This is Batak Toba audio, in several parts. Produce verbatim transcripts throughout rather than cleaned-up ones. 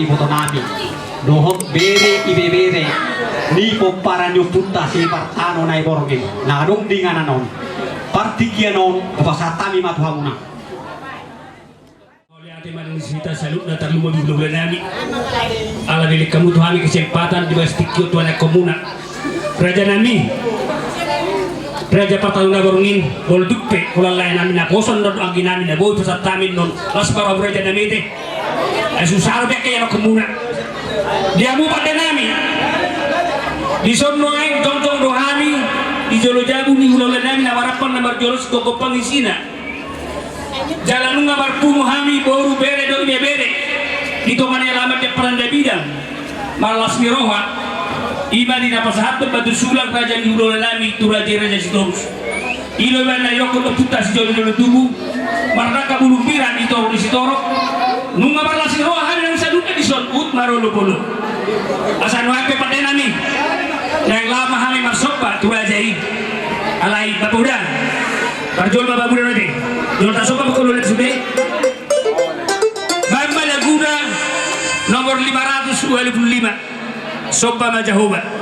Iboto nami dohot bere ibebere ni pomparan ni ompunta si Partano Naiborngin na adong di inganan on. Partingkian on hupasahat hami ma tu hamuna. Mauliate ma di hita saluhutna, tarlumobi hulahula nami. Ala dilehon hamu tu hami kesempatan di bagas tingki on tu anakkonmuna. Raja nami, Raja Partano Naiborngin, molo tung pe holan lae nami naposo dohot anggi nami na boi pasahat hami annon, las ma rohamu raja nami ate. Ai susah do be angka anakkonmuna. Di hamu pande nami. Dison nuaeng jongjong do hami di jolo jabu ni hulahula nami na marampang na marjolo singkop gompang isina. Jala nunga marpungu hami boru, bere dohot ibebere di tonga ni alaman di amparan Dabidang. Marlas ni roha i ma di na pasahathon batu sulang raja ni hulahula nami tu raja i, Raja Sitorus. I do ibana na idokkon ompunta sijolojolo tubu, marnangka bulung bira di toru ni sitorop. Nunga marlas ni roha hami nang saluhutna dison, huhut marolopolop. Asa nuaeng pe pande nami, naeng laho ma hami marsomba tu raja i. Alai baboda, parjolo ma baboda nami. Jolo tasomba ma, molo lean sude. Baen ma laguna nomor lima ratus dua puluh lima. Somba ma Jahowa.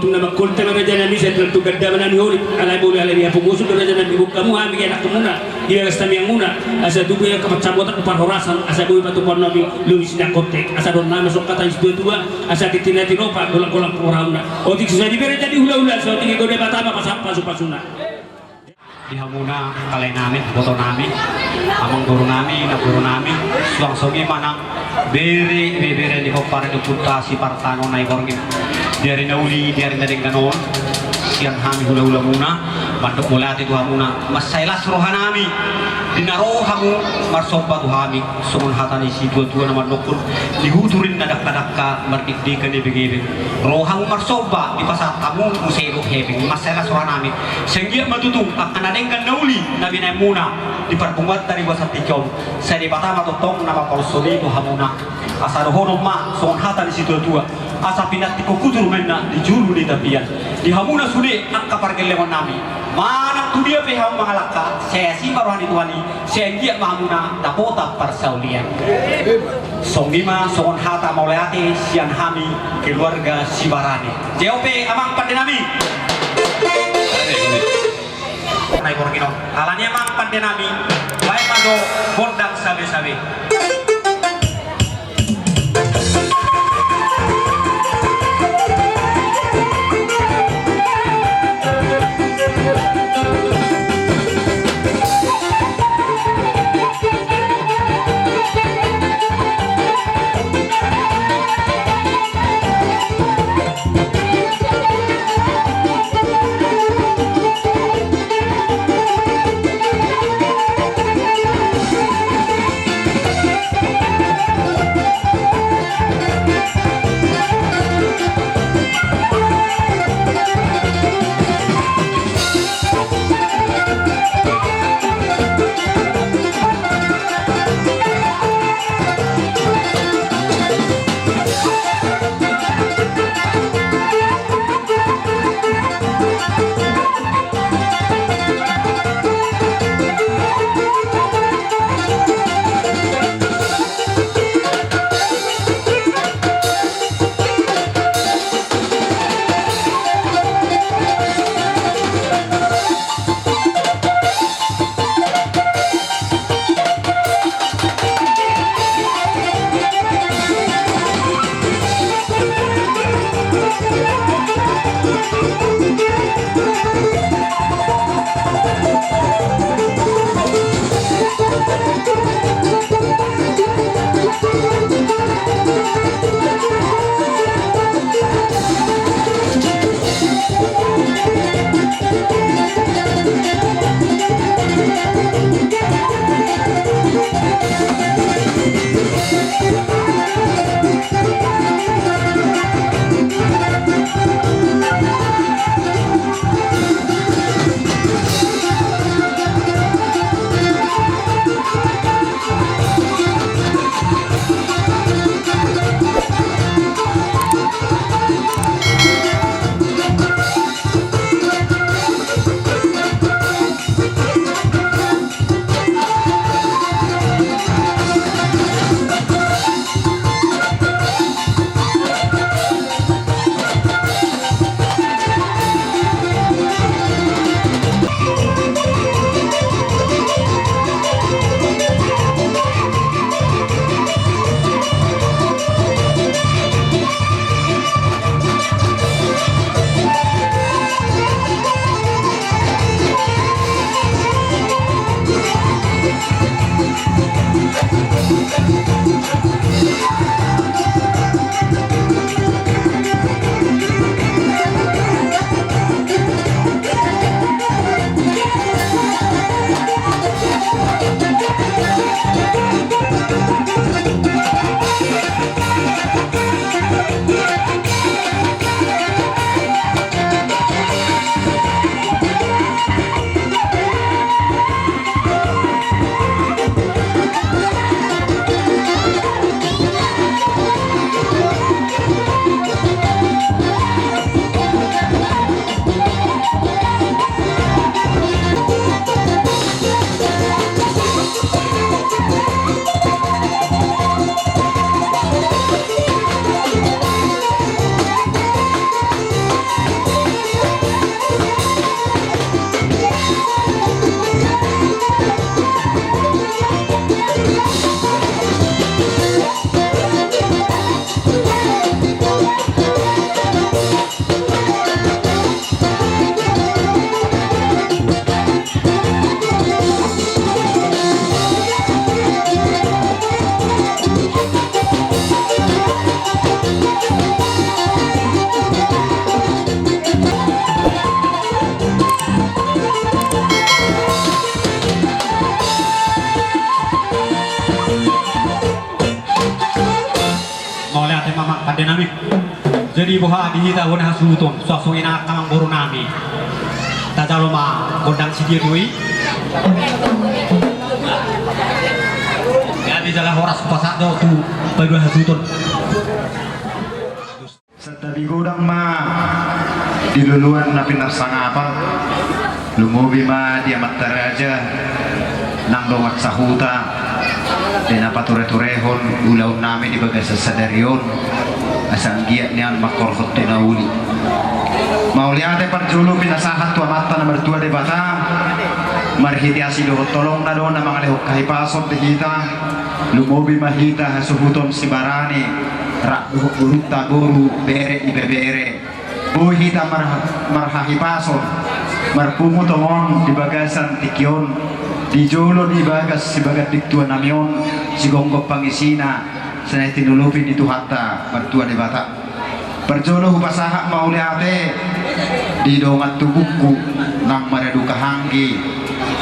Tung na mangkolte ma raja nami, sai tung ganda ma na niholip, alai molo alai ni hapunguson do raja nami, buka hamu hami anakmuna, di bagas tangiangmuna, asa tubu ia kapat sambotan parhorasan, asa boi patupaon nami, lumis na kote, asa dohonon nami songon hata ni situatua, asa tintin na tiropa, golanggolang pangurauna. Otik so jadi bere jadi hulahula, so otik i godang Debata ma pasahat pasupasuna. Di hamuna, kale nami, boto nami, amangboru nami, namboru nami, suang songon i ma nang bere, ibebere ni pomparan ni Ompunta Sipartano Naiborngin. Di ari na uli, di ari na denggan on, sian hami hulahulamuna, mandok mauliate tu hamuna, mansai las roha nami, di na ro hamu marsomba tu hami, songon hata ni situatua na mandokkon, di huturin na dangkadangka, mardikdikan ebengebeng. Ro hamu marsomba, dipasahat hamu muse dohot hepeng, mansai las roha nami. Sai anggiat ma tutu angka na denggan na uli na binaenmuna di parpunguanta di bagasan tingki on, sai Debata ma tongtong na mamparolsoli tu hamuna. Asa dohonon ma songon hata ni situatua, asa pinantikhon hutur ma inna di julu ni tapian. Di hamuna sude angka pargellengon nami, manang tu dia pe hamu mangalangka, sai asi ma roha ni Tuhan i, sai anggiat ma hamuna dapotan parsaulian. Songon i ma songon hata mauliate sian hami keluarga Sibarani. J O P amang pande nami. Naiborngin on. Alani amang pande nami, baen ma jo gondang sabesabe. Pande nami. Jadi boha di hita bona hasuhuton, suang songon i nang amangboru nami. Tajalo ma gondang sitio-tio i. Jadi jala horas hupasahat do tu paduahon hasuhuton. Santabi godang ma di loloan na pinarsangapan, lumobi ma di amanta raja nang dongan sahuta, di na patureturehon ulaon nami di bagasan sadari on, asa anggiat nian mangkorhon tu na uli. Mauliate parjolo pinasahat tu Amanta na martua Debata, marhite asi dohot holongna do na mangalehon hahipason di hita, lumobi ma hita hasuhuton sibarani, rap dohot borunta boru, bere ibebere. Boi hita mar-, marhahipason, marpungu tongon di bagasan tingki on, di jolo ni bagas sibagas di tua nami on, sigomgom pangisina, sai tinulupi ni Tuhanta martua Debata. Parjolo hupasahat mauliate di dongan tubungku nang maradu kahanggi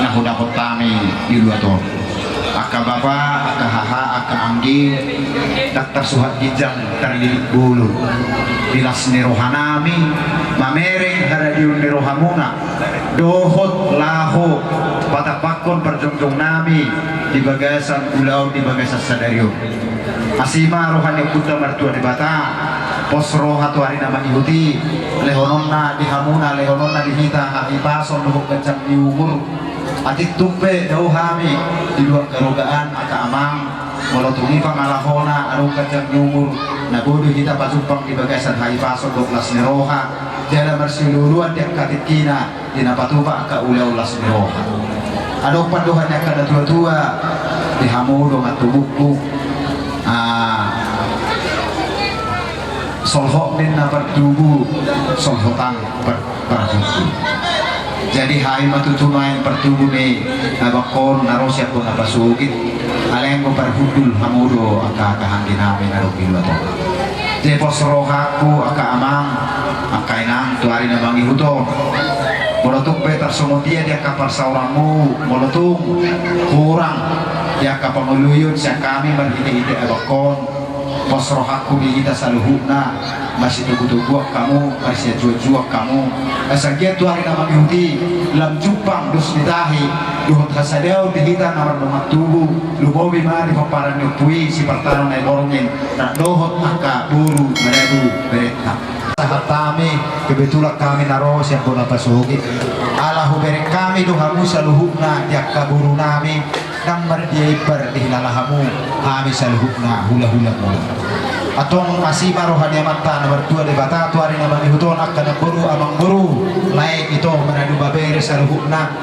na hudapot hami di luat on. Angka bapa, angka haha, angka anggi, ndang tarsuhat ginjang tarlilit bolon. Di las ni roha nami, mamereng haradion ni rohamuna, dohot laho patapakkon parjongjong nami di bagasan ulaon di bagasan sadari on. Asi ma roha ni Ompunta Martua Debata, pos roha tu ari na mangihut i, lehononna di hamuna, lehononna di hita, hahipason dohot ganjang ni umur. Atik tung pe dao hami di luat harogaan angka amang, molo tung i pangalahona adong ganjang ni umur, na boi do hita pajumpang di bagasan hahipason dohot las ni roha, jala marsiuluuluan di angka tingkina, di na patupa angka ulaon las ni roha. Adong pandohan ni angka na tuatua, di hamu dongan tubungku. Ah, solhot ninna partubu, solhot an par-, parhundul. Jadi hami ma tutu nuaeng partubu ni abangkon na ro sian bona pasogit, alai anggo parhundul hamu do angka kahanggi nami na ro di luat on. Jadi pos rohangku angka amang, angka inang, tu ari na mangihut on. Molo tung pe tarsongon dia di angka parsaoranmu, molo tung hurang di angka pangoluion sian hami marhitehite abangkon, pos rohangku di hita saluhutna, marsitogutoguan hamu, marsianjuanjuan hamu. Asa anggiat tu ari na mangihut i, lam jumpang dos ni tahi, dohot hasadaon di hita na mardongan tubu, lumobi ma di pomparan ni ompu i, si Partanon Naiborngin, rap dohot angka boru maradu berenta. Sahat hami, kebetulan hami na ro sian bona pasogit. Ala hubereng hami do hamu saluhutna di angka boru nami, nang mardia imbar dihilala hamu, hami saluhutna hulahulamuna. Antong asi ma roha ni Amanta na martua Debata tu ari na mangihut on angka namboru amangboru, lae ito maradu mabere saluhutna.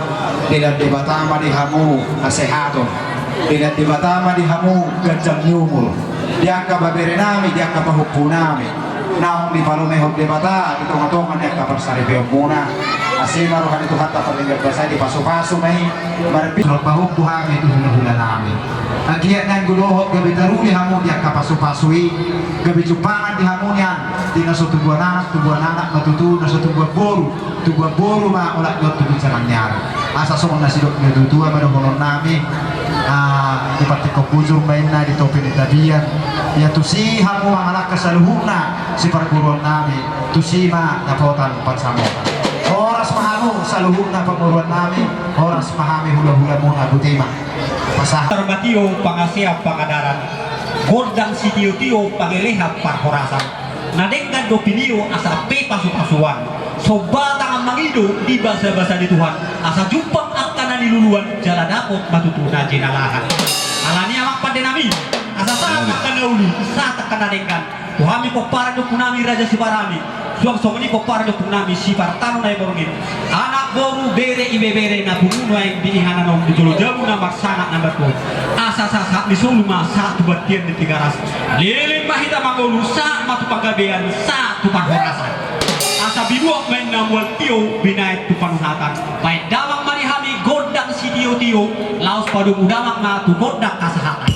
Denggan Debata ma di hamu hasehaton. Denggan Debata ma di hamu ganjang ni umur. Di angka mabere nami, di angka pahompu nami. Naung dipalumehon Debata di tongatonga ni angka parsaripeonmuna. Asi ma roha ni Tuhanta pardenggan basa i, dipasupasu ma i. Marpi-, pahompu hami tu hulahula nami. Anggiat nian anggo dohot gabe taruli hamu di angka pasupasu i, gabe jumpangan di hamu nian di na so tubuan anak, tubuan anak ma tutu, na so tubuan boru, tubuan boru ma olat ni on tu ginjang ni ari. Asa songon na sidok ni natuatua ma dohonon nami, ah, di pantingkon bujur ma inna di topi ni tapian. Ia tusi hamu mangalangka saluhutna siparguruon nami, tusi ma dapotan pansamotan. Horas ma hamu saluhutna parguruon nami, horas ma hami hulahulamuna, boti ma. Pasahat. Parbatio pangasean pangadaran, gondang sitiotio pangelehon parhorasan. Na denggan do pinio asa pe pasupasuan. Somba tangan mangido di basabasa ni Tuhan, asa jumpang angka na niluluan jala dapot ma tutu na jinalahan. Alani i amang pande nami, asa sahat angka na uli, sahat angka na denggan. Tu hami pomparan ni ompu nami Raja Sibarani, suang songon i pomparan ni ompu nami si Partanon Naiborngin. Anak, boru, bere, ibebere na pungu nuaeng di inganan on, di jolo jabu na marsangap na martua. Asa sahat ni solu ma sahat tu bontean ni Tigaras. Leleng ma hita mangolu, sahat ma tu panggabean, sahat tu parhorasan. Asa binuat ma inna mual tio, binahen tu panuhatan. Baen damang ma di hami gondang sitiotio, laos padomu damang ma tu gondang hasahatan.